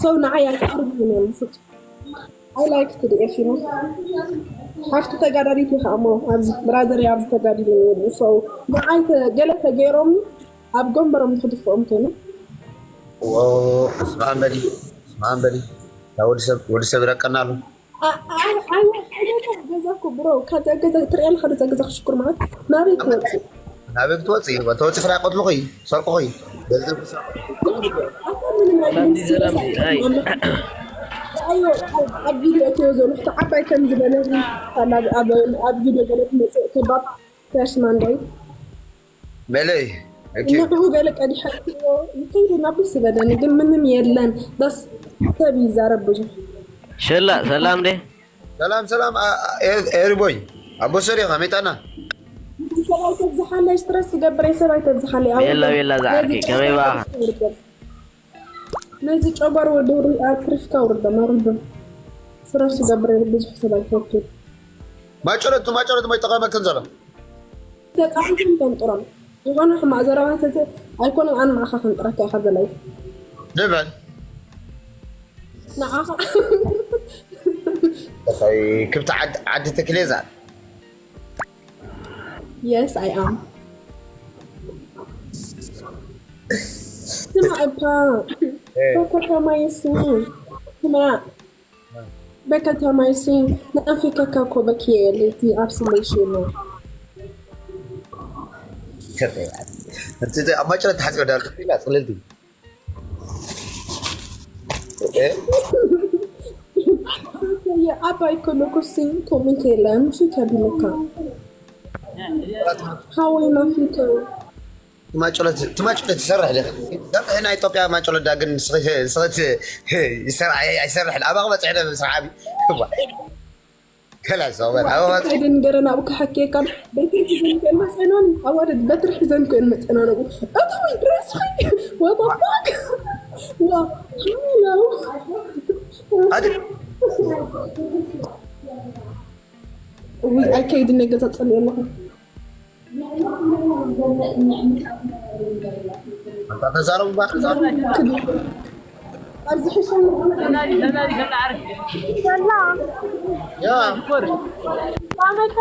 ሰው ንዓይ ኣይተቕርብን እዮም ብፍጹም። I like to the F you know ሓፍቲ ተጋዳሊት ኢኻ እሞ ኣብዚ ብራዘር ኣብዚ ተጋዲሉ ነይሩ ሰው ንዓይ ተ- ገለ ተገይሮም ኣብ ጎንበሮም ክድፍኦም ከይኑ ስማን በሊ ስማን በሊ ወዲ ሰብ ይረቀናሉ። ገዛኩ ብሮ ካብዚኣ ገዛ ትሪኣ ኣለካ ነዛ ገዛ ክሽኩር ማለት ናበይ ክወፅእ ናበይ ክትወፅእ እዩ ተወፂ ክዳ ቀትልኹ እዩ ሰርቅኹ እዩ ገንዘብ ክሰርቁ ኣብ ቪድዮ እትዮ ዘሎ ክቲ ዓባይ ከም ዝበለ ኣብ ቪድዮ ገለ ትመፅእ ከባብ ዳሽማንዳይ መለይ ንዕኡ ገለ ቀዲሐትዎ ዝከይድ ናብ ደስ ዝበለኒ ግን ምንም የለን። በስ ሰብ ይዛረብ ብዙሕ ሸላ ሰላም ደ ሰላም ሰላም ኤሪቦይ ኣቦ ሰሪ ከመይ ጠና ሰብኣይ ተብዝሓለይ ስትረስ ይገብረይ ሰብኣይ ተብዝሓለይ ቤላ ቤላ ዝዓርኪ ከመይ በኣኻ ነዚ ጨጓር ወዲ ኣትሪፍካ ውርዶም ኣውርዶም ስትረስ ይገብረይ ብዙሕ ሰብ ኣይፈቱ ማጨረቱ ማጨረቱ ማይጠቐመክን ዘሎ ተፃዊቶም ተንጥሮም ዝኾነ ሕማቕ ዘረባ ተተ ኣይኮነ ኣነ ንዓኻ ከንጥረካ እየ ካብዚ ላይፍ ንበል ንዓኻ እኸይ ክብቲ ዓዲ ዓዲ ትክሌዛ Yes, I am. ስማ እባ ኮኮታ ማይሲ ስማ በከታ ማይሲ ናፊከካ እኮ በኪየ ለይቲ ኣብ ስሌሽኖ ኣብ ማጭረት ተሓፂ ወዳ ክፍላ ፅልልቲ የኣባይ ከለኩሲ ከምኡ ከየለን ፊት ኣቢለካ ሓወይ ናፊከ ማጭለት ትማጭለት ትሰርሕ ዲኺ? ሰርሕ ናይ ኢትዮጵያ ማጭለት ዳ ግን ንስኺ ንስኺ ይሰርሕ ኣይሰርሕን ኣባኺ በፅሕ ደ ስራሕ ዓቢ እዋ ከላስ ኦበር ኣባኺ ከይደ ንገረ ናብኡ ክሓክየካ በትሪ ሒዘን ክእን መፀናኒ ኣዋደድ በትሪ ሒዘን ክእን መፀናንኡ ኣታወይ ድረስኺ ወጣባክ ዋ ሃለው ኣድ ውይ ኣይከይድን ገዛ ፀልእ ኣለኹ ተዛረቡ ባክ ኣብዚ ሕሸም ሰላ ያ ማመካ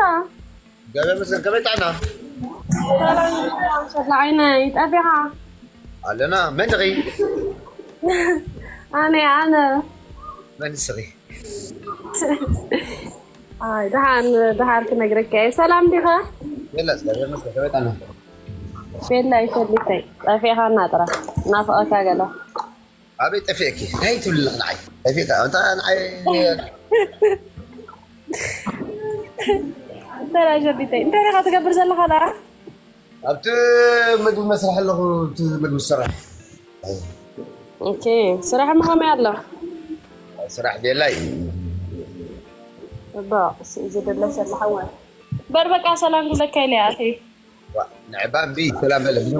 ገበ ምስል ከመይ ጥዕና ሰላ ዓይነይ ጠፊኻ ኣለና መን ድኺ ኣነ ኣነ መን ስኺ ኣይ ደሓን ደሓር ክነግረካ እየ ሰላም ዲኻ የለስ ገበ ምስል ከመይ ጥዕና ቤላ ይፈልተይ ጠፊኻ እናጥራ ናፍቐካ ገለ ኣበይ ጠፊእኪ እንታይ ትብሊ ኣለኺ ንዓይ ጠፊእካ እንታ ንዓይ እንተራ ሸቢተይ እንታይ ዲኻ ትገብር ዘለኻ ደኣ ኣብቲ ምግቢ መስርሕ ኣለኹ እቲ ምግቢ ዝሰርሕ ኦኬ ስራሕ ምኸመይ ኣሎ ስራሕ ቤላ እዩ ጽቡቅ እዚ ደለ ሰለ ሓወይ በር በቃ ሰላም ክብለካ ኢለ ኣኺ ንዕባ እምቢ ሰላም በለ ብዙ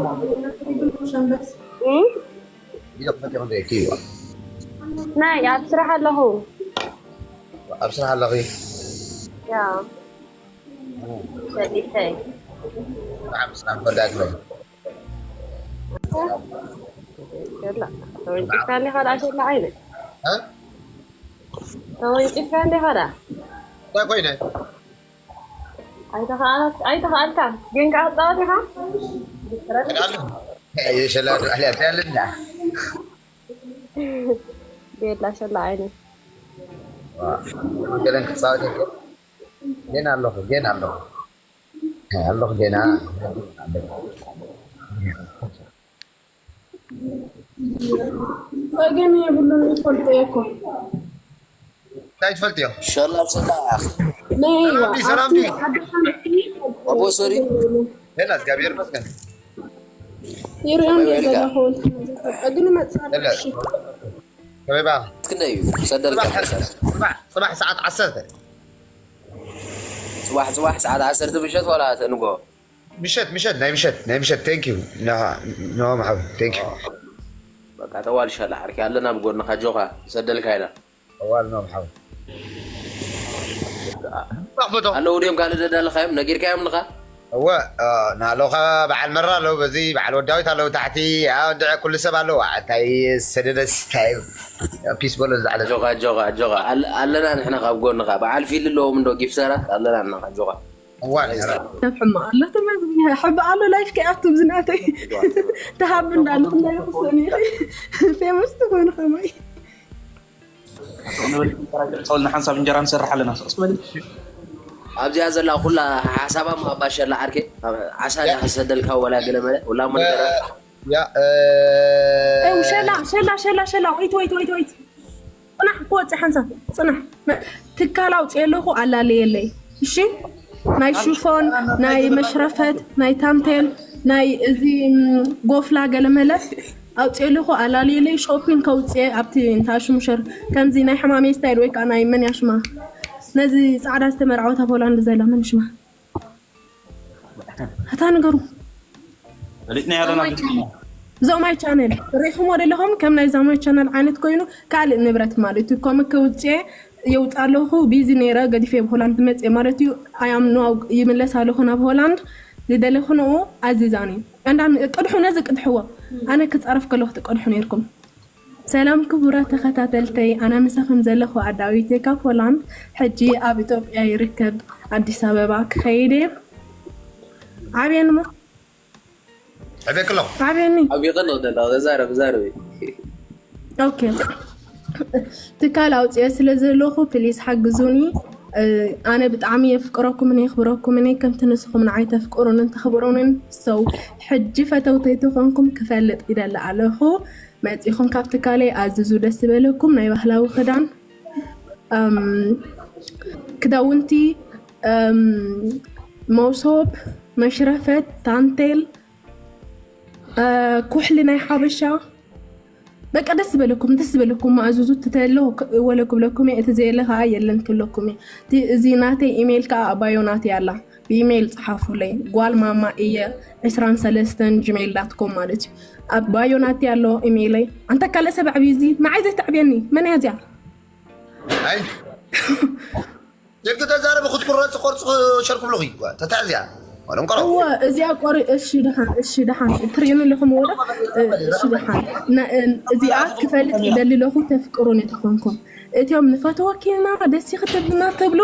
እም? ቢዶ ክፈት ይኹን ዘይኪ ናይ ኣብ ስራሕ ኣለኹ ኣብ ስራሕ ኣለኺ ያ ሰሊተይ ብጣዕሚ ስራሕ ፈዳግ ነው የላ ተወንጭፍካ እንዲኻ ደኣ ሸላ ዓይነ እ? ተወንጭፍካ እንዲኻ ደኣ እንታይ ኮይነ ኣይተኸኣልካን ግን ከዓ ትፃወት ኢኻ የሸላ ዱዓሊ ኣዳልና ቤላ ሸላ ዓይነ ገለን ክፃወት ገና ኣለኹ ገና ኣለኹ ኣለኹ ገና ጸገም የብሉን ይፈልጦ እኮ እንታይ ትፈልጥዮ ሸላ ሸላ ናይ ሰላም ዲ ሰላም ዲ ኣቦ ሶሪ ሄላ እግዚኣብሔር ይመስገን ይርኦም ዘለኹ ግን መጽሓፍ ከመይ በኣ ክንደይ እዩ ሰደልካ ጽባሕ ሰዓት ዓሰርተ ጽባሕ ጽባሕ ሰዓት ዓሰርተ ምሸት ዋላ ተንጎ ምሸት ምሸት ናይ ምሸት ናይ ምሸት thank you ኖ ማሓብ thank you በቃ ተዋልሻላ ዓርኪ ኣለና ብጎድንካ ጆኻ ይሰደልካ ኢና ኣዋል ኖ ማሓብ ኣለዉ ድዮም ካልእ ደዳልኻዮም ነጊርካዮም ንኻ እወ፣ ናሎኻ በዓል መራ ኣለዉ፣ በዚ በዓል ወዳዊት ኣለዉ ታሕቲ። እንድዐ ኩሉ ሰብ ኣለዉ። እንታይ ሰደደስ እንታይ ፒስ በሎ ዝዓለ። ኣጆኻ ኣጆኻ ኣጆኻ ኣለና ንሕና ካብ ጎንኻ። በዓል ፊል ኣለዎም እንዶ ጊፍተራት ኣለና ንሕና ኣጆኻ። እዋ ነይራ። ሰብ ሕማቕ ኣሎ ተመዝጊ ሕባእ ኣሎ ላይፍ ከይኣቱ ብዝናተይ ተሃብ እንዳለ ክላይ ክሰኒ ፌመስ ትኾኑ ከማይ። ጸውልና ሓንሳብ እንጀራ ንሰርሕ ኣለና። ኣብዚኣ ዘላ ኩላ ሓሳባ ማባሸላ ዓርኬ ዓሳ ዳ ከሰደልካ ወላ ገለ መለ ወላ ሞንደራ ያ ሸላ ሸላ ሸላ ሸላ ወይት ወይት ወይት ወይት ጽናሕ ክወፅእ ሓንሳብ ጽናሕ ትካል ኣውፅኤ ኣለኹ ኣላለየለይ እሺ ናይ ሽፎን ናይ መሽረፈት ናይ ታንቴል ናይ እዚ ጎፍላ ገለመለ ኣውፅኤ ኣለኹ ኣላለየለይ ሾፒን ከውፅኤ ኣብቲ እንታሽሙሸር ከምዚ ናይ ሕማሜ ስታይል ወይ ከዓ ናይ መን ያሽማ ነዚ ፃዕዳ ዝተመርዓወት ኣብ ሆላንድ ዘላ መን ሽማ ኣታ ንገሩ ፈሊጥና ያለና ዞማይ ቻነል ሪኹሞ ደለኹም ከም ናይ ዞማይ ቻነል ዓይነት ኮይኑ ካልእ ንብረት ማለት እዩ ኮም ክውፅኤ የውፃ ኣለኹ ቢዚ ነይረ ገዲፈ ብ ሆላንድ መፅእ ማለት እዩ ኣያም ንዋው ይምለስ ኣለኹ ናብ ሆላንድ ዝደለኹ ንኡ ኣዚዛኒ እንዳ ቅድሑ ነዚ ቅድሕዎ ኣነ ክፃረፍ ከለኹ ትቀድሑ ነይርኩም ሰላም ክቡራት ተኸታተልተይ ኣነ ምሳኹም ዘለኹ ኣዳዊት ካብ ሆላንድ ሕጂ ኣብ ኢትዮጵያ ይርከብ ኣዲስ ኣበባ ክኸይድ እየ ዓብየንማ ሕቤክ ኣለኹ ዓብየኒ ኣብ ይቐልቕ ደላ ተዛረብ ዛረብ ኦኬ ትካል ኣውፅኤ ስለ ዘለኹ ፕሊስ ሓግዙኒ ኣነ ብጣዕሚ የፍቅረኩምን የኽብረኩምን ከምቲ ንስኹም ንዓይ ተፍቅሩንን ተኽብሩንን ሰው ሕጂ ፈተውተይ ተኾንኩም ክፈልጥ ይደሊ ኣለኹ መፂኹም ካብ ትካለይ ኣዝዙ ደስ ዝበለኩም ናይ ባህላዊ ክዳን ክዳውንቲ መሶብ መሽረፈት ታንቴል ኩሕሊ ናይ ሓበሻ በቃ ደስ ዝበለኩም ደስ ዝበለኩም ማእዙዙ ትተሎ ወለ ክብለኩም እቲ ዘየለ ከዓ የለን ክብለኩም እዚ ናተይ ኢሜይል ከዓ ኣባዮ ናተይ ኣላ ብኢሜይል ፀሓፉለይ ጓል ማማ እየ ዕስራን ሰለስተን ጂሜይል ዳት ኮም ማለት እዩ ኣብ ባዮ ናተይ ኣሎ ኢሜይለይ ኣንተ ካልእ ሰብ ኣዕብዩ እዚ ንዓይ ዘይተዕብየኒ መን እያ እዚኣ ኣይ ጀርጊ ተዛረቢ ክትቁረፂ ቆርፂ ሸርኩ ብለኹ እዩ ተታዕዚያ ወለም ቀረቡ እወ እዚኣ ቆሪ እሺ ድሓን እሺ ድሓን ትርእዩኒ ኣለኹም ወላ እሺ ድሓን እዚኣ ክፈልጥ ይደሊ ኣለኹ ተፍቅሩኒ ተኾንኩም እቲኦም ንፈትወኪና ደስ ክትብልና ትብሉ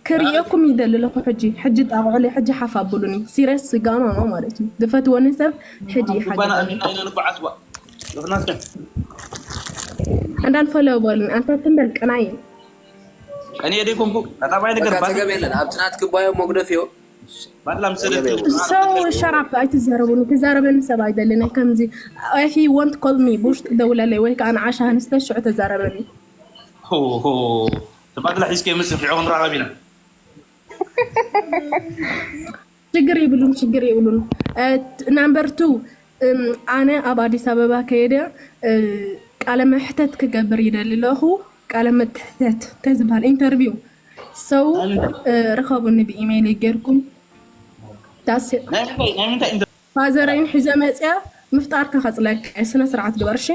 ክርእየኩም ይደሊ ኣለኹ ሕጂ ሕጂ ጣቕዑለይ ሕጂ ሓፍ ኣብሉኒ ሲረስ ስጋማማ ማለት እዩ ዝፈትወኒ ሰብ ሕጂ ይሓግዘኒ ኣንዳን ፈለው በሉኒ ኣንታ ትንበል ቀናይ ቀኒ የደይኮንኩ ተጣባይ ነገር በቃ ጸገም የለን ኣብቲ ናትኪ ባዮ መጉደፍዮ ባላ ምሰለ ሰው ሸራፕ ኣይትዛረቡኒ ትዛረበኒ ሰብ ኣይደልን ከምዚ if you want call me ቡሽ ደውለለይ ወይ ከዓ ንዓሻ ኣንስተ ሽዑ ተዛረበኒ ተባድላ ሒዝከ ምስ ፊዑ ክንራኸብ ኢና ችግር ይብሉን ችግር ይብሉን ናምበር ቱ ኣነ ኣብ ኣዲስ ኣበባ ከይደ ቃለ መሕተት ክገብር ይደሊ ኣለኹ ቃለ መትሕተት እንታይ ዝበሃል ኢንተርቪው ሰው ርኸቡኒ ብኢሜይል ጌርኩም ፋዘረይን ሒዘ መፅያ ምፍጣርካ ከፅለካ ስነ ስርዓት ግበር እሺ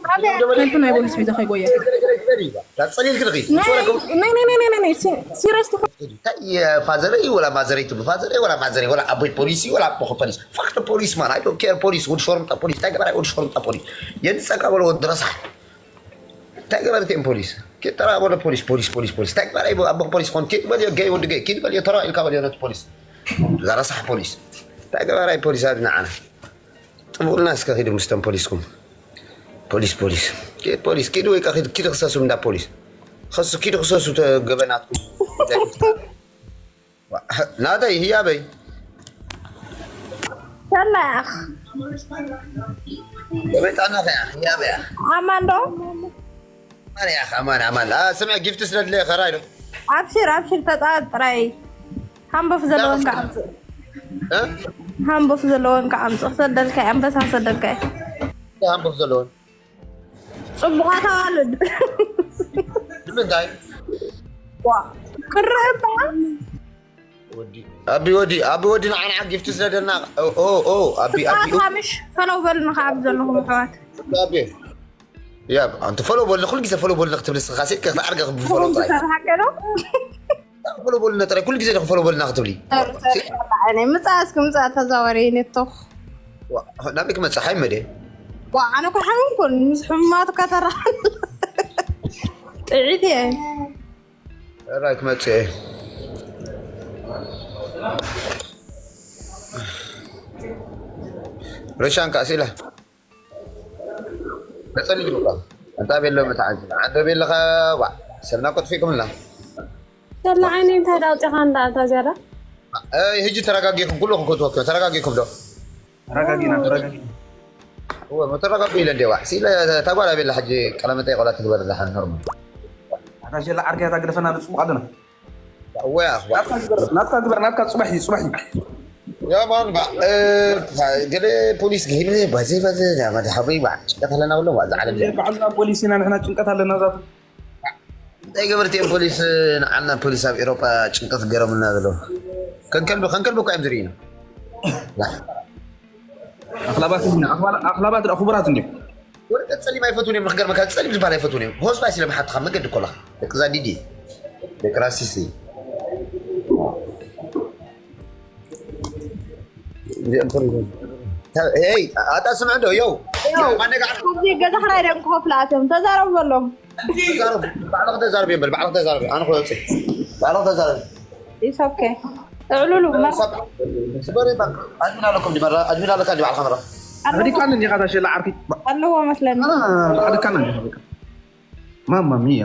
ከልኩ ናይ ቦሊስ ሒዘ ከይጎየ ጸሊል ክልኺ ሲረስ ትኾ ፋዘረይ ወላ ማዘረይ ትብሉ ፋዘረይ ወላ ማዘረይ ወላ ኣቦይ ፖሊስ ወላ ኣቦኸ ፖሊስ ፋክ ፖሊስ ማን ኣይ ዶንት ኬር ፖሊስ ወዲ ሸርሙጣ ፖሊስ እንታይ ገባራይ ወዲ ሸርሙጣ ፖሊስ የድፀካ በሎ ወዲ ረሳሕ እንታይ ገበረት እዮም ፖሊስ ተራ በሎ ፖሊስ ፖሊስ ፖሊስ ፖሊስ እንታይ ገባራይ ኣቦኸ ፖሊስ ኾን ኪድ በልዮ ገይ ወዲ ገይ ኪድ በልዮ ተራ ኢልካ በልዮ ነቲ ፖሊስ እዛ ረሳሕ ፖሊስ እንታይ ገባራይ ፖሊስ ኣብ ንዓና ጥቡልና እስከ ኪዱ ምስቶም ፖሊስኩም ፖሊስ ፖሊስ ኪድ ፖሊስ ኪዱ ወይ ኪድ ክሰሱ እንዳ ፖሊስ ኸሱ ኪዱ ክሰሱ ገበናትኩም ናተይ ህያበይ ሰላያኽ በመይጣና ከያ ህያበያ ኣማን ዶ ኣማን ያኽ ኣማን ኣማን ስምዕ ጊፍት ስለድለ ከራይ ዶ ኣብሽር ኣብሽር ተፃወት ጥራይ ሃምቦፍ ዘለወን ከዓ ኣምፅእ ሃምቦፍ ዘለወን ከዓ ኣምፅእ ክሰደልካ ኣንበሳ ክሰደልካ ሃምቦፍ ዘለወን ፅቡቓት ኣዋልድ ንምንታይ ክረአ እባ ኣቢ ወዲ ኣቢ ወዲ ንዓና ጊፍት ስለደልና ኣቢ ኣቢ ምሽ ፈለው በሉኒ ካብ ዘለኹም ኣሕዋት ኣቢ ያ ኣንቲ ፈለው በሉኒ ኩሉ ግዜ ፈለው በሉኒ ክትብል ስኻ ሴ ከተዓርገ ክብፈለው ጥራይ ተባሃቀ ነው ፈሎ በሉና ጥራይ፣ ኩሉ ግዜ ዲኹም ፈሎ በሉና ክትብሊ? ሶሪ፣ ሶሪ፣ ሶሪ፣ ዓይነይ። ምጻእ እስኪ፣ ምጻእ፣ ተዛወሪ፣ ኔትወርክ። ዋ፣ ናበይ ክመጽእ? ሓይመደ። ዋ፣ ኣነ እኮ ሓመምኩን፣ ምስ ሕሙማት ከተራ ጥዒት እየ። ራይ ክመጽእ እየ። ርሻን ካእ ሲላ። ተጸሊሉ እኮ። ኣንታ ቤሎ መተዓዚ። ዓንተ ቤለኻ፣ ዋ፣ ሰብና እኮ ጥፊእኩምልና። ሰላ ዓይነይ እንታይ ዳውጢኻ እንዳ ኣንታ ዝያዳ? እ፣ ሕጂ ተረጋጊኹም፣ ኩልኹም ክትወክዩ፣ ተረጋጊኹም ዶ? ተረጋጊና፣ ተረጋጊና። እወ፣ መተረጋጉ ኢለ እንዴ፣ ዋ። ሲለ፣ እታ ጓል ኣቤላ ሕጂ ቀለመጠ ቆላ ትግበር ኣላ፣ ሓን ኖርማል። ኣታ ሸላ ዓርከይ፣ ኣታ ግደፈና፣ ንጽቡቕ ኣለና። እወ፣ ኣኽባ። ናትካ ግበር፣ ናትካ ግበር፣ ናትካ ጽባሕ እዩ፣ ጽባሕ እዩ። ያ ማን ባ፣ እ፣ ገለ ፖሊስ ገይኑ፣ ባዜ፣ ባዜ፣ ያ ማን ሓበይ፣ ባ፣ ጭንቀት ኣለና ብሎ፣ ዋ፣ እዛ ዓለም እዚኣ። ባዕልና ፖሊስ ኢና፣ ንሕና ጭንቀት ኣለና፣ ዛቱ። እንታይ ገበርቲ እዮም ፖሊስ፣ ንዓና ፖሊስ ኣብ ኤሮጳ ጭንቀት ገረሙና ዘለዉ? ከንከልቢ፣ ከንከልቢ እኮ እዮም ዝርእዩና። ኣኽላባት እንዲና፣ ኣኽላባት ደኣ ክቡራት እንዲዮም። ወርቀ ጸሊም ኣይፈትውን እዮም፣ ንኽገርመካ፣ ጸሊም ዝበሃል ኣይፈትውን እዮም። ሆስፓይስ ኢለ ምሓትኻ መገዲ እኮ ኣለኻ። ደቂ ዛዲዲ፣ ደቂ ራሲሲ። እዚኦም ቱሪዝም። ሄይ፣ ኣታ ስምዕ ዶ፣ ዮው። ዮው። ማነጋ ዓርኩ? ኣብዚ ገዛ ክራይ ደም ክኸፍሉ ኣትዮም። ተዛረቡ በሎም። ተዛረቡ። ባዕልኽ ተዛረብ እዮም በል፣ ባዕልኽ ተዛረብ። ኣነ ክወጽእ። ባዕልኽ ተዛረብ። It's okay። እዕሉሉ፣ መር- ሰብ-፣ ስበሪ በቃ። ኣድሚን ኣለኩም፣ ዲመራ፣ ኣድሚን ኣለካ፣ ዲ ባዕልኻ መራ። ኣለዎ። ኣድካን እንዲኻ ታሸላ ዓርኪ። ኣለዎ መስለኒ። ኣድካ እንዲኻ በቃ። ማማ ሚያ።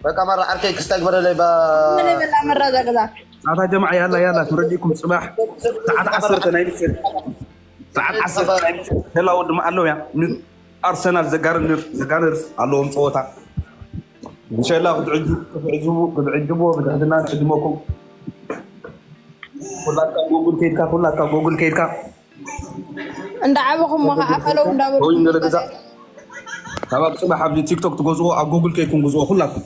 በቃ መራ ዓርከይ ክስታይ ግበረለይ ባ- መለ በላ መራ እዛ ገዛ። ኣታ ጀማዓ ያላ ያላ ተረዲእኩም ጽባሕ ሰዓት ዓሰርተ ናይ ምሸት ሰዓት ዓሰርተ ናይ ምሸት ሸላ ወዲ ማዓ ኣለውያ ን ኣርሰናል ዘጋርንር ዘጋንርስ ኣለዎም ጸወታ። እንሸላ ክትዕጁ ክትዕጅቡ ክትዕጅብዎ ብትሕትና ንዕድመኩም። ኩላትካ ጎጉል ከይድካ ኩላትካ ጎጉል ከይድካ እንዳዓበኹም ሞ ከዓ ፈለው እንዳበልኩም ወይ ንገለ ገዛ ካብ ኣብ ጽባሕ ኣብዚ ቲክቶክ ትገዝኦ ኣብ ጎጉል ከይድኩም ግዝኦ ኩላትኩም።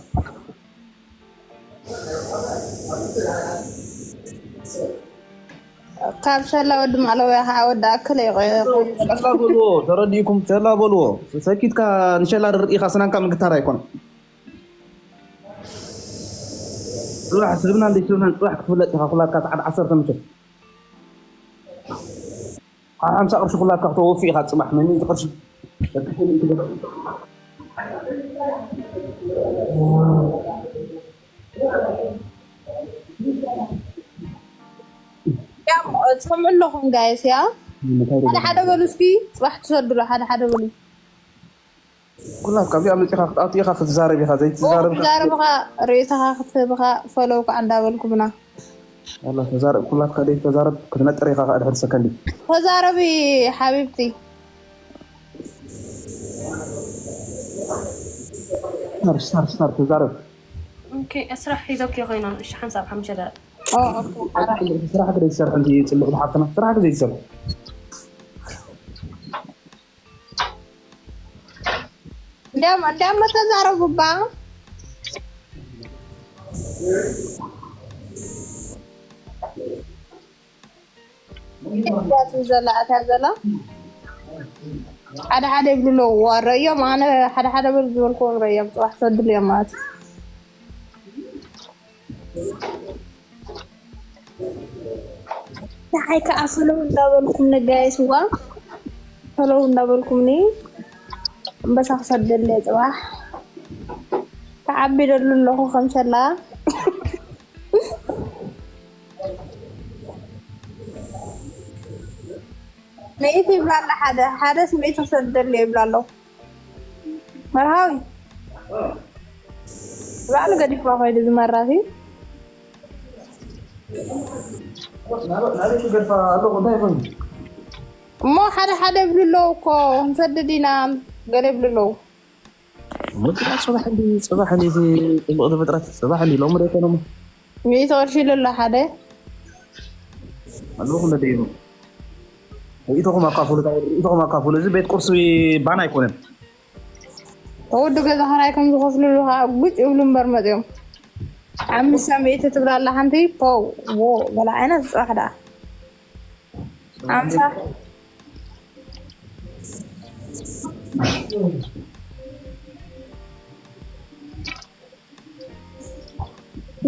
ካብ ሸላ ወዲ ማዕለውያ ከዓ ወዲ ኣክለ ይቆ- ሸላ በልዎ ተረዲእኩም ሸላ በልዎ። ሰኪትካ ንሸላ ርኢኻ ስናንካ ምግታር ኣይኮነ። ጽባሕ ስብና እንደ ስብና ጽባሕ ክትፍለጥ ኢኻ ኩላትካ ሰዓት ዓሰርተ ምሸት። ሓምሳ ቅርሺ ኩላካ ክተወፊ ኢኻ ጽባሕ መን እዩ ቅርሺ ያም ትሰምዑ ኣለኹም ጋይስ ያ ሓደ ሓደ በሉ እስኪ ጽባሕ ትሰድሉ ሓደ ሓደ በሉ ኩላካ እዚኣ መጺኻ ክትኣቱ ኢኻ ክትዛረብ ኢኻ ዘይትዛረብ ትዛረብኻ ርእይቶኻ ክትህብኻ ፈለው ከዓ እንዳበልኩምና والله ተዛረብ ኩላትካ ደይ ተዛረብ ክትነጥር ኢኻ ከኣ ድሕሪ ሰከንዲ። ተዛረቢ ሓቢብቲ። ስታር ስታር ስታር ተዛረብ። ኦኬ ስራሕ ሒዘኪ ኮይና እሺ ሓንሳብ ሓሙሽተ ደቂቕ። ኦ ኦኬ ሓራ። ስራሕኪ ደይ ትሰርሒ እንት ጽቡቕ ዝሓፍትና ስራሕኪ ዘይትሰርሒ። እንዲያም እንዲያም ተዛረቡ እባ እያቱ ዘላ ኣታ ዘላ ሓደ ሓደ ይብሉ ኣለዉ ረእዮም ኣነ ሓደ ሓደ በል ዝበልክዎም ረእዮም ፅባሕ ሰድሉ እዮም ማለት እዩ። ንዓይ ከዓ ፈለው እንዳበልኩም ንጋየስዋ ፈለው እንዳበልኩምኒ ኣንበሳ ክሰደለ ፅባሕ ተዓቢደሉ ኣለኹ ከም ሸላ መኢት ይብላ ኣለ ሓደ ሓደስ መኢት ክሰደለ ይብላ ኣለኹ መርሃዊ ባዕሉ ገዲፍዋ ከይዱ ዝመራሲ እሞ ሓደ ሓደ ይብሉ ኣለዉ እኮ ክንሰድድ ኢና ገለ ይብሉ ኣለዉ ሙዚቃ ጽባሕ እንዲ ጽባሕ እንዲ ጽቡቕ ተፈጥራት ጽባሕ እንዲ ሎሚ ዶ ይኮነሞ ሚእቲ ቅርሺ ኢሉ ኣሎ ሓደ ኣለኹ ለደይኑ ርእይቶኹም ኣካፍሉ ርእይቶኹም ኣካፍሉ እዚ ቤት ቁርሲ ባና ኣይኮነን ተወዲ ገዛ ኸራይ ከም ዝኸፍልሉ ከዓ ጉጭ ይብሉ እምበር መፅኦም ሓምሳ ሚእቲ ትብላ ኣላ ሓንቲ ፖው ዎ ገለ ዓይነት ፅባሕ ደኣ ሓምሳ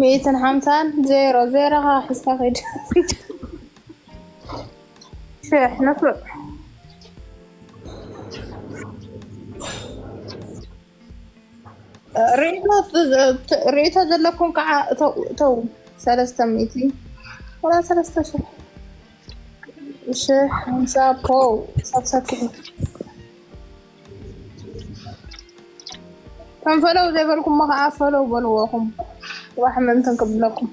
ሚእትን ሓምሳን ዜሮ ዜሮ ካ ሒዝካ ኸይድ። ሽሕ ንፉዕ። ርእይቶ ዘለኩም ከዓ እተው እተው። ሰለስተ ሚእቲ ወላ ሰለስተ ሽሕ። ሽሕ ሓምሳ ፖው። ሳብሳብ ትሕት። ከም ፈለው ዘይበልኩሞ ከዓ ፈለው በልዎኹም። ዋሕመምትን ክብለኩም።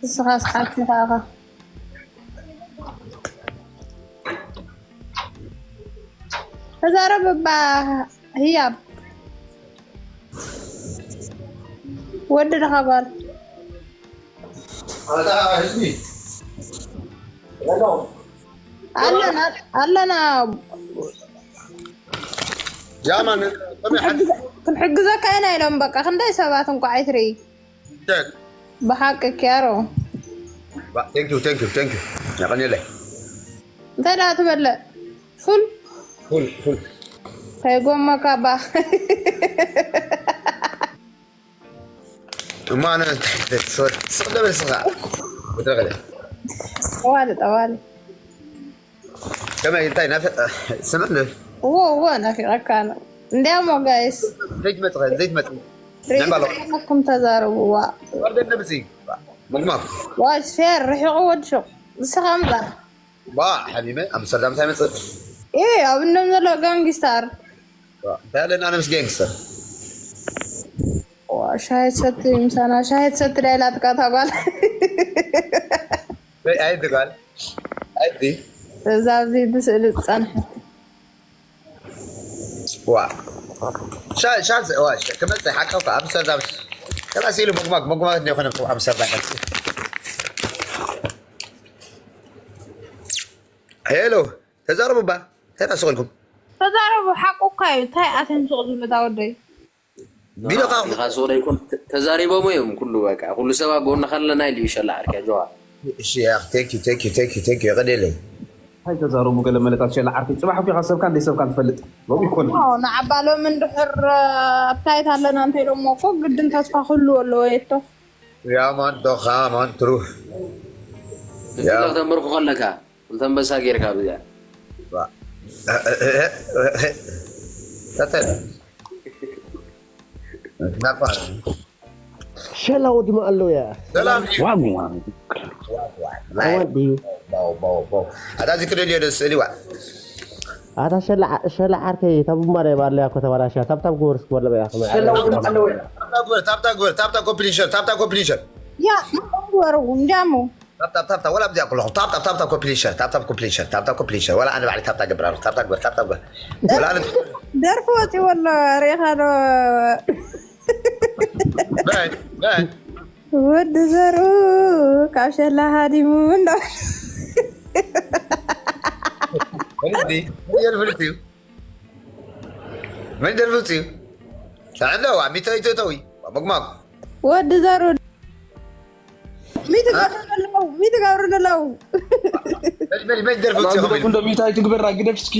ንስኻ ሰሓብቲ ከኣኻ። ተዛረብ እባ ህያብ። ወዲ ድኻ ጓል? ኣታ ህዝቢ። ኣለና፣ ኣለና። ያማን፣ ከመይ ሓድ-? ክንሕግዘካ ኢና ኢሎም በቃ ክንደይ ሰባት እንኳ ኣይትርኢ። ቸክ። ብሓቂ ኪያሮ። ባ-፣ thank you፣ thank you፣ thank you። የቐንየለይ። እንታይ ደኣ ትበልዕ? ፉል? ፉል፣ ፉል። ከይጎመካ ባ። እሞ ኣነ እንታይ፣ ሶሪ፣ ስቕ ደበል ስኻ። ብትረኸለ። ጠዋሊ፣ ጠዋሊ። ከመይ፣ እንታይ ናፈ-፣ ስምዕኒ? እዎ፣ እዎ፣ ናፊቐካ ነው። እንዲያሞ ጋይስ። ዘይትመጽእ፣ ዘይትመጽእ። ሬድዮ ነባሎ። ሓላኩም ተዛረቡ፣ ዋ። ወርደ ነብሲ። ምግማት። ዋይ፣ ፌር፣ ርሒቑ ወዲ ሹቕ። ንስኻ እምበር። ባ፣ ሓቢበ፣ ኣምስተርዳም እንታይ መጽእ? ኤ፣ ኣብ እንደም ዘሎ ጋንግስታር። ባ፣ እንታይ ኣለና ኣነ ምስ ጋንግስተር? ዋ፣ ሻሂ ትሰቲ፣ ምሳና ሻሂ ትሰቲ ዳ ኢላ ጥቃታ ጓል። ወይ፣ ኣይቲ ጓል። ኣይቲ። እዛ ኣብዚ ብስእሊ ዝጸንሐት። ዋ። ሻ-፣ ሻ-፣ ዋ፣ ሻ-፣ ክመጽእ ሓቅኻ ኣብ ኣምስተርዳም። ከላስ ኢሉ መጉማግ፣ መጉማግ እንደ ይኾነ ኣብ ኣምስተርዳም። ሄሎ፣ ተዛረቡ እባ። እንታይ ደኣ ስቕ ኢልኩም? ተዛረቡ፣ ሓቁ እኳ እዩ። እንታይ ኣተን ስቕ ዝብሉ እታ ወደይ? ቢልኻ ቢልኻ ስቕ ዶ ይኮን? ተ-፣ ተዛሪቦም እዮም ኩሉ በቃ። ኩሉ ሰብ ኣብ ጎንኻ ኣለና ኢሉ እዩ ሸላ ዓርከይ ጆሃር። እሺ፣ ያኽ፣ thank you፣ thank you፣ thank you፣ thank you፣ የቐንየለይ። እንታይ ተዛረቡ ገለ መለታት ሸላ ዓርከይ። ጽባሕ እኮ ኢኻ ሰብካን ደይ ሰብካን ትፈልጥ። ሎሚ ይኮን? ኣዎ፣ ንዓባ ሎሚ እንድሕር፣ እ፣ ኣፕታይት ኣለና እንተ ኢሎሞ እኮ ግድን ተስፋ ክህልዎ ኣለዎ የቶ። ያማን ዶኻ ማን ትሩ። ንፍለኽ ተንበርክኾ ኣለካ። ክልተ ኣንበሳ ጌርካ ኣብዚኣ። ዋ። ተተ-፣ ናፋ። ሸላ ወዲ መኣሎ እያ። ሰላም እዩ። ዋው፣ ዋው። ዋው፣ ዋው። ኣታ እዚ ክደልዮ ደስ ስእሊ ዋ። ኣታ ሸላ ዓ-፣ ሸላ ዓርከይ፣ ታብ ማርያም ኣለያ እኮ ተባላሽያ። ታብታብ ግበር እስኪ ወለ በያ። ሸላ ወዲ መኣሎ እያ። ታብታ ግበር፣ ታብታ ግበር፣ ታብታ ኮምፕሊሽን፣ ታብታ ኮምፕሊሽን። ያ፣ ግበሩ፣ እንጃሙ። ታፕ፣ ታፕ፣ ታፕ፣ ታፕ፣ ወላ ኣብዚኣ ከለኹም። ታፕ፣ ታፕ፣ ታፕ፣ ታፕ፣ ኮፒ ሊንሸር። ታፕ፣ ታፕ፣ ኮፒ ሊንሸር። ወላ ኣነ ባዕለይ ታፕ፣ ታፕ ገብር ኣለኹ። ታፕ፣ ታፕ ግበር፣ ታፕ፣ ታፕ ግበር። ወላ ኣነ ደርፊ ወፂዎ ኣሎ፣ ርኢኻ ዶ? በል፣ በል። ወዲ ዘሩ ካብ ሸላ ሃዲሙ እንዳ። ፍልጥቲ፣ ፍልጥቲ እዩ። መን ደርፊ ውፅኡ? ጥዕና ዋ፣ ሚእቲ ኣይትእተዊ። ዋ፣ መግማግ። ወዲ ዘሩ። ሚእቲ ገብሩ ደለው፣ ሚእቲ ገብሩ ደለው። መን፣ መን፣ መን ደርፊ ውፅኡ? ግደፍ፣ እንዶ ሚእቲ ኣይትግበራ፣ ግደፍ እስኪ።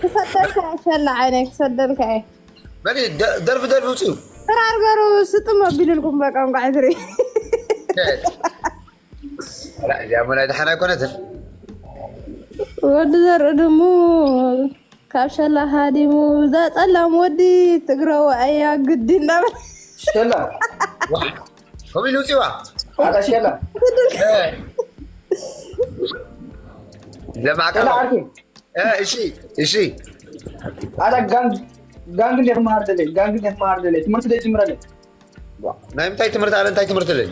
ክሰደልካ እየ፣ ሸላ ዓይነይ፣ ክሰደልካ እየ። መን ደ-፣ ደርፊ፣ ደርፊ ውፅኡ? ተራርበሩ፣ ስጥም ኣቢልልኩም በቃ፣ እንኳዕ ትርኢ። ላ፣ እዚኣ እሞ ናይ ደሓን ኣይኮነትን። ወዲ ዘርኢ ድሙ ካብ ሸላ ሃዲሙ፣ እዛ ጸላም ወዲ ትግረዋ እያ ግዲ እናበለ። ሸላ። ዋ፣ ከምኡ ኢሉ ውጺዋ። ኣታ ሸላ። እ። ዘማዕካ ሸላ ዓርኪ። እ፣ እሺ፣ እሺ። ኣታ ጋንግ፣ ጋንግ እንዴ ክመሃር ደለይ፣ ጋንግ እንዴ ክመሃር ደለይ፣ ትምህርቲ ደይ ጅምረለይ። ዋ፣ ናይ ምንታይ ትምህርቲ ኣለ፣ እንታይ ትምህርቲ ደለይ?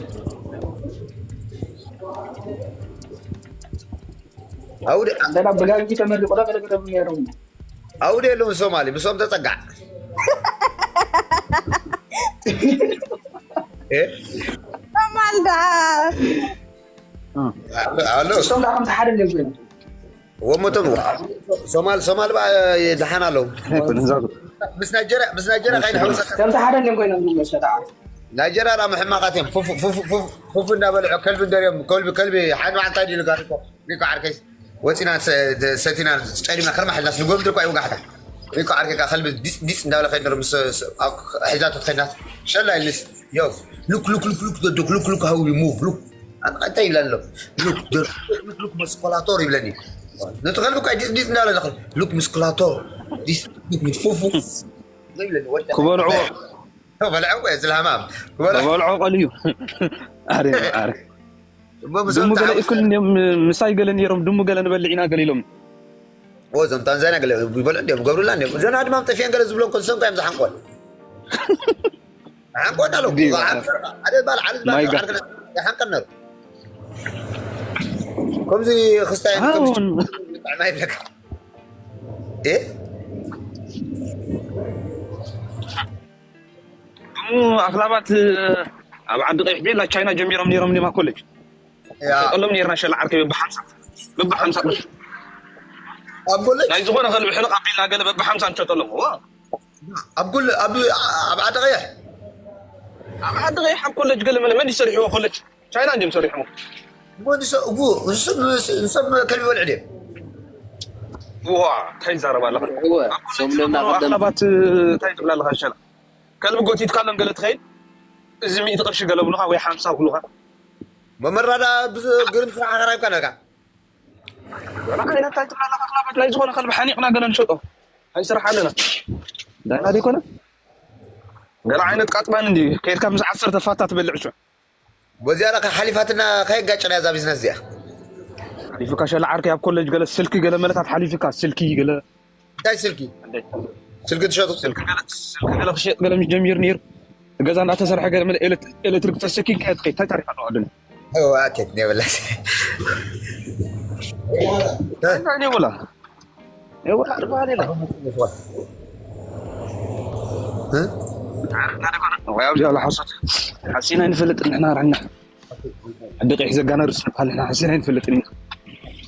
ኣውደ-፣ እንደና ብጋንጊ ተመሪቑ ዶ ገለ ገለ ነይሮም? ኣውደ የለውን ሶማሊ፣ ምስኦም ተጸጋዕ። እ? ሶማል ደኣ። ኣሎ፣ ኣሎ። እሶም ደኣ ከምቲ ሓደ እዮም ኮይኖም። ወሞቶም ሶማል፣ ሶማል በኣ ደሓን ኣለዉ። ምስ ናይጀርያ፣ ምስ ናይጀርያ ካይድ ሕውሰ ከምቲ ሓደ እዮም ኮይኖም ዝመሸ ደኣ። ናይጀርያ ደኣ ምሕማቓት እዮም። ፉፉ፣ ፉፉ፣ ፉፉ፣ ፉፉ እንዳበልዑ ከልቢ እንደርዮም። ከልቢ፣ ከልቢ ሓደ መዓልቲ ኣይድሉ ጋር እኮ። ሪኮ ዓርከይስ ወፂና ሰ-፣ ሰቲና ጨሊምና ከርማ ሓልናስ ንጎምድር እኳ ይውጋሕታ። ወይ ከዓ ዓርከይ ከዓ ከልቢ ዲስ ዲስ እንዳበለ ከይድ ነሩ ምስ ስ- ኣብ- ሒዛቶ ትኸይድ ናት። ሸላ ኢልስ ዮ ሉክ ሉክ ሉክ ሉክ ደዱክ ሉክ ሉክ how you move look እንታይ ይብላ ኣሎ? ሉክ ሉክ ሉክ መስኮላቶር ይብለኒ። ነቲ ከልቢ ከዓ ዲስ ዲስ እንዳበለ ዝኸል ሉክ ምስኮላቶር ዲስ ሉክ ምስፉፉ ይብለኒ። ወዲ ክበልዕዎ። በልዐው እዚ ለሃማም ክበልዐው። በልዖ ቀልዩ። ኣረ ኣረ እሞ ምስ ድሙ እዞም ገለ ተሓዊስካ ይኩን እንዲዮም ምሳይ ገለ ነይሮም ድሙ ገለ ንበልዕ ኢና ገለ ኢሎም። እዞም ታንዛንያ ገለ ይበልዑ እንዲዮም ይገብሩላ እንዲዮም። እዘን ኣድማም ጠፊአን ገለ ዝብሎ እንኮ ንሶም እዮም ዝሓንቆን። ሓንቆን ኣሎ። እንዲዩ። ሓደ ባል ዓሊ ዝባል ማይጋ። ዓርክና ይሓንቀን ነሩ። ከምዚ ክስታይ ኣሁን ማይ ይብለካ። እ? ድሙ ኣኽላባት ኣብ ዓዲ ቀይሕ ቤላ ቻይና ጀሚሮም ነይሮም ኒማ ኮሌጅ ያ ሸጠሎም ነይርና ሸላ ዓርከይ በብሓምሳ በብሓምሳ ቅርሺ ኣብ ኮሌጅ ናይ ዝኾነ ከልቢ ሕልቕ ኣቢልና ገለ በብሓምሳ ንሸጠሎም። ዋ ኣብ ኩሉ ኣብ ኣብ ዓዲ ቀይሕ ኣብ ዓዲ ቀይሕ ኣብ ኮሌጅ ገለ መለ መን ይሰርሕዎ ኮሌጅ ቻይና እንዲም ሰሪሖም። እሞ ንሰ እጉ ንሰብ ንሰብ ከልቢ በልዕ ድም ዋ እንታይ ይዛረብ ኣለኻ? እወ ሰሙንና ቀደም ኣኽላባት እንታይ ትብላ ኣለኻ? ሸላ ከልቢ ጎቲትካሎም ገለ ትኸይድ እዚ ሚእቲ ቅርሺ ገለ ብሉኻ ወይ ሓምሳ ብሉኻ። መመራዳ ግርም ስራሕ ኣኸራብካ ነካ ገለ ዓይነት እንታይ ትብላ ኣለኻ? ኣኽላባት ናይ ዝኾነ ከልቢ ሓኒቕና ገለ ንሸጦ ኣይስራሕ ኣለና ዳይና ዘይኮነ ገለ ዓይነት ቃጥባን እንዲ ከይድካ ምስ ዓሰርተ ፋታ ትበልዕ ሽዑ በዚኣ ዳ ሓሊፋትና ከየጋጨና እዛ ቢዝነስ እዚኣ ሓሊፉካ ሸላ ዓርከይ ኣብ ኮሌጅ ገለ ስልኪ ገለ መለታት ሓሊፉካ ስልኪ ገለ እንታይ ስልኪ ስልኪ ትሸጡ ስልኪ ገለ ስልኪ ገለ ክሸጥ ገለ ምስ ጀሚሩ ነይሩ ገዛ እንዳተሰርሐ ገለ መለ ኤሌክትሪክ ተሰኪካ ትኸይድ እንታይ ታሪክ ኣለዋ ኣዱንያ ኣኬት ኔብላ እንታይ ኔብላ ኔብላ ትበሃል ኢላ ወይ ኣብዚኣ ሓሶት ሓሲና ኣይንፈልጥን ንሕና ራሕና ሕዲ ቀይሕ ዘጋነርስ ንበሃል ንሕና ሓሲና ኣይንፈልጥን ኢና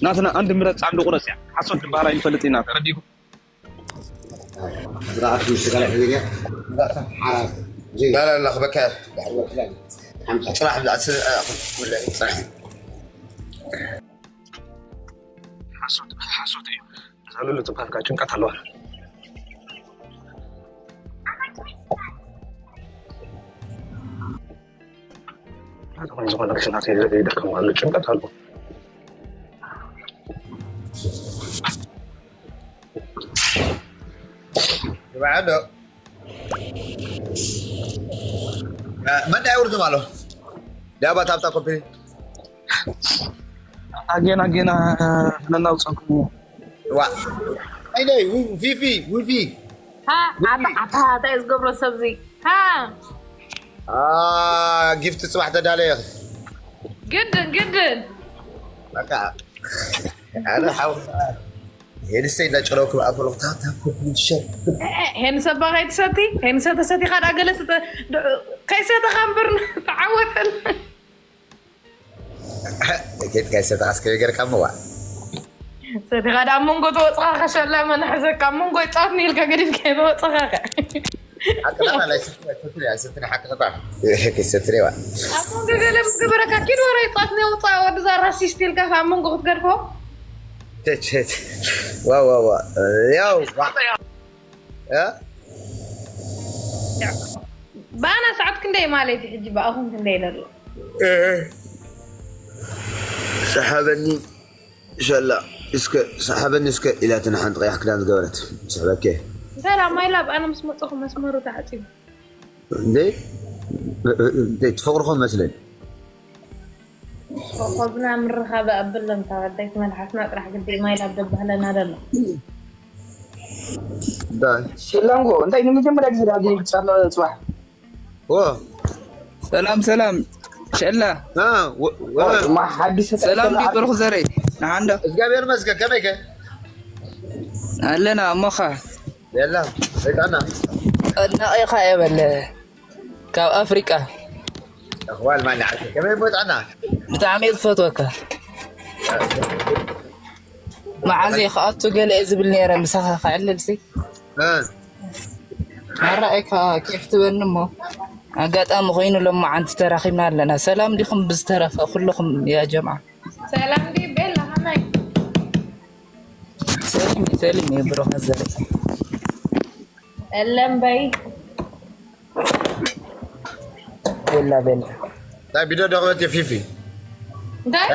ናትና ኣንድ ምረፅ ኣንድ ቁረፅ እያ ሓሶት ዝበሃል ኣይንፈልጥ ኢና ተረዲእኩም لا لا لا خبك صراحة صراحة ሓሶት ሓሶት እዩ እዛ ሉሉ ትበሃል ከዓ ጭንቀት ኣለዋ ዝኾነ ዝኾነ ክሽናት ይደከም ኣሎ ጭንቀት ኣሎ بعد መን ኣውርድም ኣሎ ዳባ ታብታ ኮፒ ኣጌና ጌና ነናውፀኩም ዋ ኣይደይ ፊፊ ዊፊ ኣታ እንታይ ዝገብሮ ሰብዚ ጊፍት ፅባሕ ተዳለየ ግድን ግድን በቃ ኣነ ሓው ሄድሰይ እንዳጨረውኩ ብኣፈሎ ታታ ኮፒ ሸር ሄንሰባ ከይትሰቲ ሄንሰ ተሰቲኻ ዳ ገለ ከይሰተኻ እምበር ተዓወተል ኬት ከይሰተ ኣስከ ገርካ ምዋ ሰቲኻ ዳ ኣብ መንጎ ተወፅኻ ከሸላ መናሕዘካ ኣብ መንጎ ይፃወትኒ ኢልካ ገዲፍካ ተወፅኻ ሓቅና ናይ ሰትሪ ኣይሰትሪ ሓቅታ ከይሰትሪዋ ኣብ መንጎ ገለ ምስ ገበረካ ኪድ ወረ ይፃወትኒ ውፃ ወድዛ ራሲስት ኢልካ ካብ መንጎ ክትገድፎ ቸቸት ዋ ዋ ዋ ያው ዋ እ ብኣና ሰዓት ክንደይ ማለት እዩ ሕጂ ብኣኹም ክንደይ ዘሎ እ ሰሓበኒ ሸላ እስከ ሰሓበኒ እስከ ኢላትና ሓንቲ ቀያሕ ክዳን ዝገበረት ስሕበኬ እንታይ ዳ ማይላ ብኣና ምስ መፀኹ መስመሩ ተዓፂቡ እንዴ ትፈቅርኮ መስለኝ ኮኾብና ምርኻብ ኣብለን ካብ ኣዳይት መልሓስና ጥራሕ ግዲ ማይላ ደባህለና ደሎ እንታይ ሸላንጎ እንታይ ንመጀመርያ ግዜ ዳ ክትፃሎ ፅባሕ ዎ ሰላም ሰላም ሸላ አ ወ- ወ- ድማ ሓዲስ ሰላም ዲ ብሩክ ዘረይ ንሓንዶ እግዚኣብሔር መስገን ከመይ ከ ኣለና እሞኻ የላ ሰይጣና ጠናቂኻ የበለ ካብ ኣፍሪቃ እኽዋል ማን ዓርኪ ከመይ ቦጣና ብጣዕሚ እየ ዝፈትወካ መዓዘ ክኣቱ ገለ እየ ዝብል ነይረ ምሳኻ ክዕልል ሲ እ ኣረኣይካ ኬፍ ትበኒ እሞ ኣጋጣሚ ኮይኑ ሎማዓንቲ ተራኺብና ኣለና ሰላም ዲኹም ብዝተረፈ ኩልኹም ያ ጀምዓ ሰላም ዲ ቤላ ከመይ ሰሊም ሰሊም እየ ብሩክ ዘረይ የለን በይ። ቤላ ቤላ ናይ ቢዶ ደኽበት ፊፊ እንታይ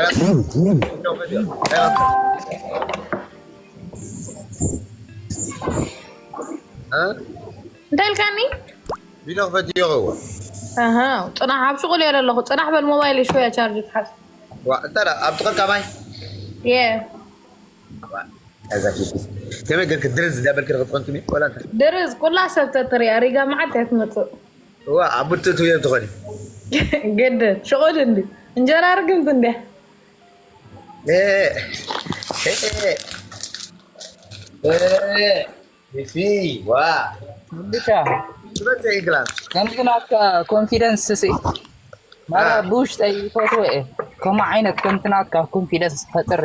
እንታይ ኢልካኒ? ቢዶ ክፈት ይኸዎ ኣሃ፣ ፅናሕ ኣብ ሽቁል እየ ዘለኹ። ፅናሕ በል ሞባይል ሽወያ ቻርጅ ትሓዝ። እንታይ ኣብ ጥቕልካ ማይ የ እዛ ፊፊ ከመይ ገርክ ድርዝ እንዳበልክ ክትኾን ትሚ ወላ እንታይ ድርዝ ኩላ ሰብ ተትሪያ ሪጋ መዓት እያ ትመፅእ። ዋ ኣብ ብትእቱ እዮም ትኾኒ ግድ ሽቁል እንዲ እንጀራ ርግምቲ እንዲያ ፊፊ ዋ ብቻ ትመፅእ ይግላል ከምዚ ናትካ ኮንፊደንስ ሲ ማራ ብውሽጠይ ይፈትዎ እየ። ከምኡ ዓይነት ከምቲ ናትካ ኮንፊደንስ ፈጥሪ።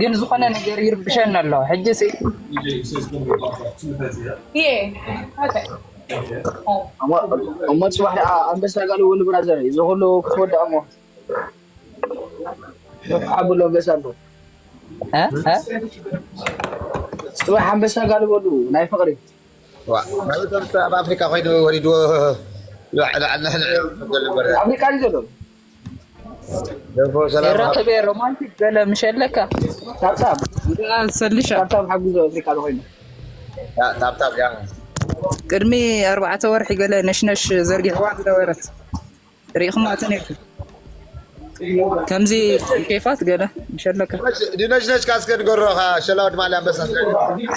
ግን ዝኾነ ነገር ይርብሸኒ ኣሎ ሕጂ ሲ የ እሞ ፅባሕ ደኣ ኣንበሳ ጋልቦ ንብራዘር እዚ ኩሉ ክትወድእ እሞ ሓብሎ በሳሎ እ? እ? ፅባሕ ኣንበሳ ጋልበሉ ናይ ፍቅሪ ዋ ናብቶም ኣብ ኣፍሪካ ኮይኑ ወሪድዎ ኣፍሪካ እዩ ዘሎ ደፎ ሰላም ይራኸብ እየ ሮማንቲክ ገለ ምሸለካ ታብታብ ሰልሻ ታብታብ ሓጉዞ ኣፍሪካ ኮይኑ ታብታብ ያ ቅድሚ ኣርባዕተ ወርሒ ገለ ነሽነሽ ዘርጊሕዋ ዝነበረት ርኢኹማ ተነይርኩም ከምዚ ኬፋት ገለ ምሸለካ ድነሽነሽ ካስከ ንገሮኻ ሸላው ድማ ሊኣንበሳ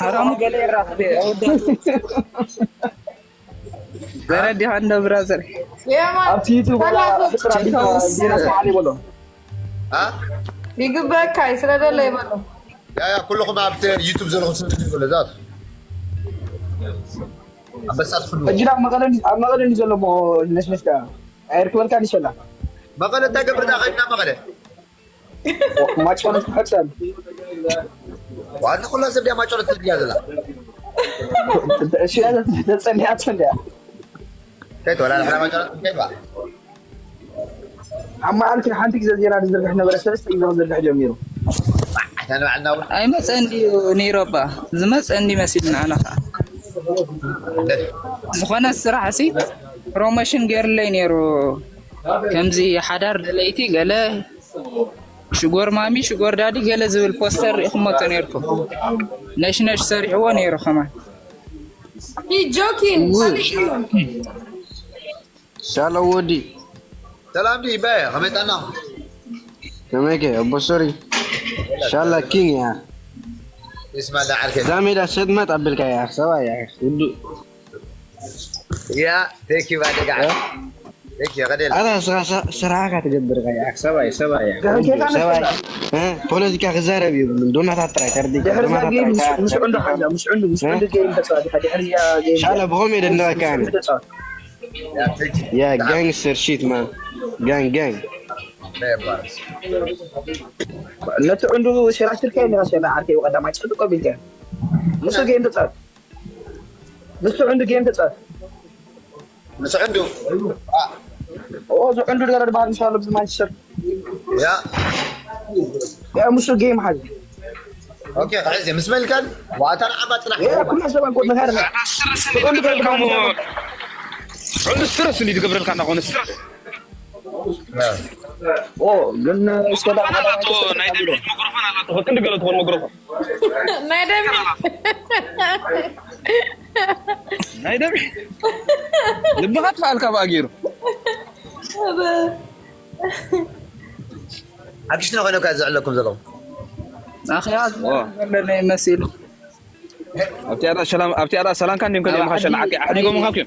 ሓራሙ ገለ ይራኸብ እየ ኣወዳት ዘረዲኻ እንዶ ብራዘር የማን ኣብቲ ዩቱብ ሰላም ብፅራቢት ዜና ሰዓል ይበሎ ይግበካ እዩ ስለ ደለ ይበሎ ያ ያ ኩልኹም ኣብቲ ዩቱብ ዘለኹም ስም ትግበሉ ዛት ኣንበሳ ትፍሉ ሕጂ ናብ መቐለ እንዲ- ኣብ መቐለ እንዲ ዘሎ ሞ ነሽነሽ ዳ ኣይርክበልካ እንዲ ሸላ መቐለ እንታይ ገብር ዳ ኸድና መቐለ ማጭ ሆነ ትፈጸም ዋን ኩላ ሰብ ዲያ ማጮለት ትድያ ዘላ ተጸሊያ ተጸሊያ ከይት ወላ ንሕና ማጮለት ከይባ ኣብ መዓልቲ ሓንቲ ግዜ ዜና ዝዝርግሕ ነበረ ሰለስተ ግዜ ክዝርግሕ ጀሚሩ ኣታ ንባዕልና እውን ኣይመፀን ድዩ ነይሮባ ዝመፀ እንዲ መሲልና ኣና ከዓ ዝኾነ ስራሕ ሲ ፕሮሞሽን ገይርለይ ነይሩ ከምዚ ሓዳር ደለይቲ ገለ ሽጎር ማሚ ሽጎር ዳዲ ገለ ዝብል ፖስተር ርኢኹሞ ተነይርኩም ነሽነሽ ሰሪሕዎ ነይሩ ከማን ጆኪን ሻሎ ወዲ ሰላም ዲ በ ከመይ ጠና ከመይከ ኣቦ ሶሪ ሻላ ኪንግ ያ ይስማ ዳ ዓርከ እዛ ሜዳ ሰጥመጥ ኣቢልካ ያ ሰባ ያ ውዱ ያ ቴኪ ባደጋ ቴኪ ቀደል ኣታ ስራሕካ ትገብር ያ ሰባይ ሰባይ ሰባይ ፖለቲካ ክዛረብ ይብሉ ዶናታት ጥራይ ተርዲ ድሕሪ ዛ ጌም ምስ ዕንዱ ሓዛ ምስ ዕንዱ ምስ ዕንዱ ጌም ተፃወት ኢኻ ድሕሪ ያ ጌም ሻለ ብኸም የደነቀካ ተፃወት ያ ጋንግስተር ሺት ማን ጋንግ ጋንግ ነቲ ዕንዱ ሸራሽርካ ኢኻ ሸራ ዓርከይ ቀዳማይ ፅድቆ ቢልካ ምስ ጌም ተፃወት ምስ ዕንዱ ጌም ተፃወት ምስ ዕንዱ ኦ ዝዕንዱ ገለ ድባሃል ምስ ኣሎ ብማንቸስተር ያ ያ ምስ ጌም ሓዝ ኦኬ ሕዚ ምስ መልካን ዋታ ንዓባ ፅናሕ ያ ኩሉ ሰብ ኣንቆ ነገር ዕንዱ ስትረስ እንዲ ትገብረልካ እናኾነ ስትረስ ኦ ግን እስከ ኣላቶ ናይ ደብሪት መክሮፎን ኣላቶ ክንዲ ገለ ትኾን መክሮፎን ናይ ደብሪ ናይ ደብሪ ልብኻ ትፈኣልካ ብኣ ገይሩ ኣግሽቲ ነኾይነ ካ ዝዕለኩም ዘለኹም ኣኽያ ዘለነ መሲሉ ኣብቲ ኣዳ ሰላም ኣብቲ ኣዳ ሰላምካ እንዲም ከዚኦም ካሸ ንዓቂ ኣሕዲጎም ምኻኩ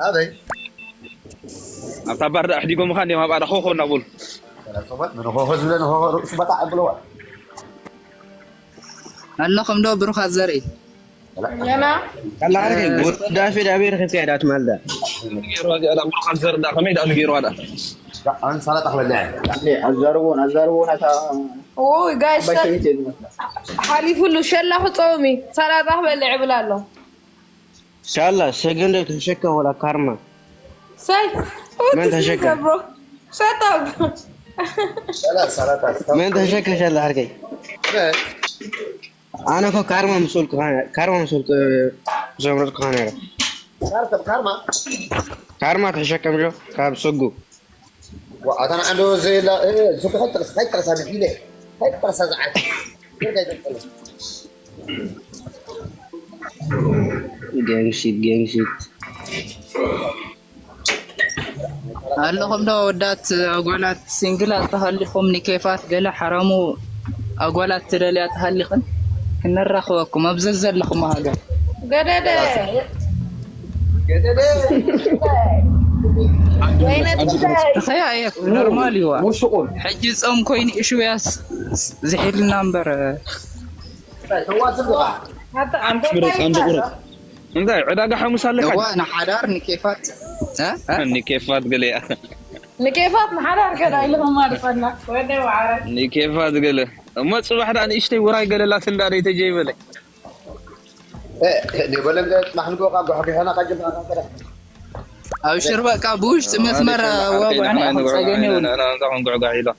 ኣበይ ኣብታ ባር ኣሕዲጎም ምኻ እንዲም ኣብ ኣዳ ኾኾ እናበሉ ሶባት ምን ኾኾ ዝብለ ንኾኾ ርእሱ በጣዕ ኣብለዋ ኣለኹም ዶ ብሩኻት ዘርኢ ገና ወዳፊ ዳቤር ከፍያ ዳት ማልዳ ብሩኻት ዘርዳ ከመይ ዳ ገይሩ ኣዳ ኣን ሰላጣ ክበልዕ ኣዛርቦን ኣዛርቦን ኣታ ኦይ ጋይስ ባይሰሚት ዝመስላ ሓሊፉሉ ሸላ ክፀውሚ ሰላጣ ክበልዕ ይብል ኣሎ ሻላ ሰገንደ ተሸከ ወላ ካርማ ሳይ መን ተሸከ? ሸጣብ ሰላጣ መን ተሸከ ሻላ ዓርከይ ኣነ እኮ ካርማ ምሰልኩ ካርማ ምሰልኩ ዘምረጥኩኻ ነይረ። ካርማ ካርማ ካርማ ተሸከምሎ ካብ ስጉ ኣታን ዓንዶ ዘይላ ዝኩ ከይጠቅሳ ከይጠቅሳ ንኢለ ከይጠቅሳ ዝዓል gang shit gang shit። ኣለኹም ዶ ኣወዳት ኣጓላት ሲንግላት ተሃሊኹም ኒኬፋት ገለ ሓራሙ ኣጓላት ትደልያ ተሃሊኽን ክነራኽበኩም ኣብ ዘዘለኹም ሃገር ገደደ ገደደ ወይነ ትግራይ ተኸያየት ኖርማል ይዋ ሕጂ ፆም ኮይኑ እሽውያስ ዝሒልና እምበር ተዋስብ ዲኻ ኣንተ ኣንተ ምረፅ ኣንተ ቁረፅ እንታይ ዕዳጋ ሓሙስ ኣለካ እዋ ንሓዳር ንኬፋት እ? እ? ንኬፋት ገለ እያ ንኬፋት ንሓዳር ገዳ ኢልኹም ማርፀና ወደ ዋዕረ ንኬፋት ገለ እሞ ፅባሕ ዳ ንእሽተይ ውራይ ገለላት እንዳ ደይ ተጀይበለ ኔበለን ጽባሕ ንግሆ ካብ ጓሕጒሖና ካብ ጀምራ ካብ ገለ ኣብሽር በቃ ብውሽጢ መስመር ዋጓዕና ጸገም የብሉ ንዕና እንታ ክንጉዕጓዕ ኢሎ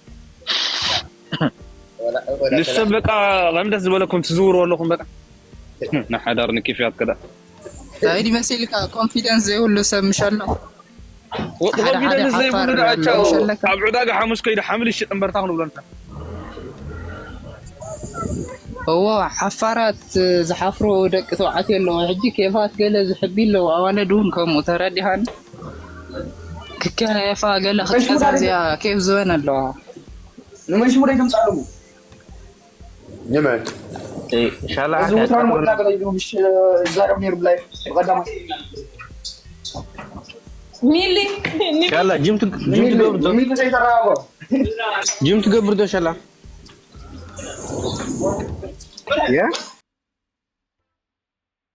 ንሰብ በቃ ከም ደስ ዝበለኩም ትዝውሩ ኣለኹም በቃ ንሓዳር ንኪፍያት ከዳ ታይዲ መሲልካ ኮንፊደንስ ዘይብሉ ሰብ ምሸሎ ሓደ ሓደ ኮንፊደንስ ዘይብሉ ሓፋር ደኣቻው ምሸለካ ኣብ ዕዳጋ ሓሙስ ከይደ ሓምል ይሽጥ እምበርታ ክንብለንካ እዎ ሓፋራት ዝሓፍሩ ደቂ ተባዕትዮ ኣለዎ ሕጂ ኬፋት ገለ ዝሕቢ ኣለዎ ኣዋለድ እውን ከምኡ ተረዲሃን ክከየፋ ገለ ክቀዛዝያ ኬፍ ዝበን ኣለዋ ንመን ሽሙ ደይ ተምጻለሙ ንመን እዚ ውትራን ወጣ ገለ ኢሉ ምሽ ዛረብ ነይሩ ብላይ ብቀዳማ ሚሊ ሻላ ጅም ትግ- ጅም ትገብር ዶ ሚሉ ዘይተራጎ ጅም ትገብር ዶ ሻላ ያ